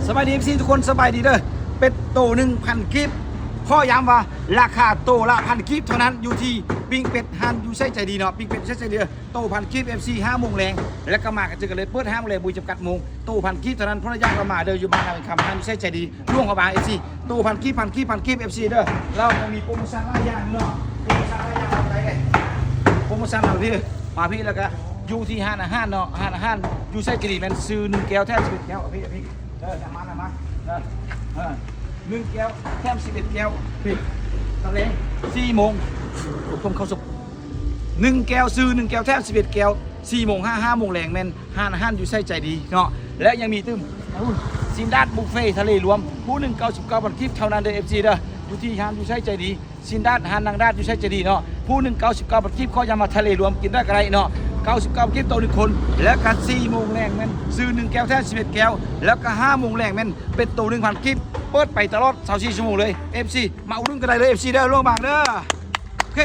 ສະບາຍດີ ເອັຟຊີ ທຸກຄົນ ສະບາຍດີເດີ. ເປັດໂຕໜຶ່ງພັນກີບ ຂໍຢ້ຳວ່າລາຄາໂຕລະພັນກີບເທົ່ານັ້ນ ຢູ່ທີ່ປີ້ງເປັດຮ້ານຢູ່ໄຊໃຈດີເນາະ ປີ້ງເປັດຢູ່ໄຊໃຈດີເດີ. ໂຕພັນກີບ ເອັຟຊີ ຫ້າໂມງແລງ ແລ້ວກໍມາກັນເຈີກັນເລີຍ ເປີດຫ້າໂມງແລງ ບໍ່ມີຈຳກັດໂມງ. ໂຕພັນກີບເທົ່ານັ້ນ ພະນະຍາກະມາເດີ ຢູ່ບ້ານນາເວັງຄຳ ຮ້ານຢູ່ໄຊໃຈດີ ຫຼວງພະບາງ ເອັຟຊີ. ໂຕພັນກີບ ພັນກີບ ພັນກີບ ເອັຟຊີ ເດີ. ແລ້ວຍັງມີໂປຣໂມຊັນຫຼາຍຢ່າງເນາະ ໂປຣໂມຊັນຫຼາຍຢ່າງ ເອົາໄປເລີຍ ໂປຣໂມຊັນເອົາພີ່ ມາພີ່ ແລ້ວກໍຢູ່ທີ່ຮ້ານອາຫານເນາະ ຮ້ານອາຫານຢູ່ໄຊໃຈດີ ແມ່ນຊື້ໜຶ່ງແກ້ວແຖມສິບເອັດແກ້ວ ເອົາພີ່ ເອົາພີ່ ເອີ ນຳມາ ນຳມາ ເອີ ເອີ ໜຶ່ງແກ້ວແຖມສິບເອັດແກ້ວ ພີ່ ຕອນແລງສີ່ໂມງ ຜົມເຂົ້າສຸກ ໜຶ່ງແກ້ວ ຊື້ໜຶ່ງແກ້ວແຖມສິບເອັດແກ້ວ ສີ່ໂມງຫາຫ້າໂມງແລງ ແມ່ນຮ້ານອາຫານຢູ່ໄຊໃຈດີເນາະ. ແລະຍັງມີຕື່ມ ຊີ້ນດາດບຸບເຟທະເລລວມ ຜູ້ໜຶ່ງເກົ້າສິບເກົ້າພັນກີບເທົ່ານັ້ນເດີ ເອັຟຊີ ເດີ. ຢູ່ທີ່ຮ້ານຢູ່ໄຊໃຈດີ ຊີ້ນດາດ ຮ້ານນັ່ງດາດຢູ່ໄຊໃຈດີເນາະ ຜູ້ໜຶ່ງເກົ້າສິບເກົ້າພັນກີບ ຂໍຢ້ຳວ່າທະເລລວມ ກິນໄດ້ກໍໄດ້ເນາະ ເກົ້າສິບເກົ້າພັນກີບຕໍ່ໜຶ່ງຄົນ. ແລ້ວກໍສີ່ໂມງແລງແມ່ນຊື້ໜຶ່ງແກ້ວແຖມສິບເອັດແກ້ວ ແລ້ວກໍຫ້າໂມງແລງແມ່ນເປັດໂຕໜຶ່ງພັນກີບ ເປີດໄປຕະຫຼອດຊາວສີ່ຊົ່ວໂມງເລີຍ ເອັຟຊີ. ມາອຸດໜູນກັນໄດ້ເລີຍ ເອັຟຊີ ເດີ ຫຼວງພະບາງເດີ. ໂອເຄ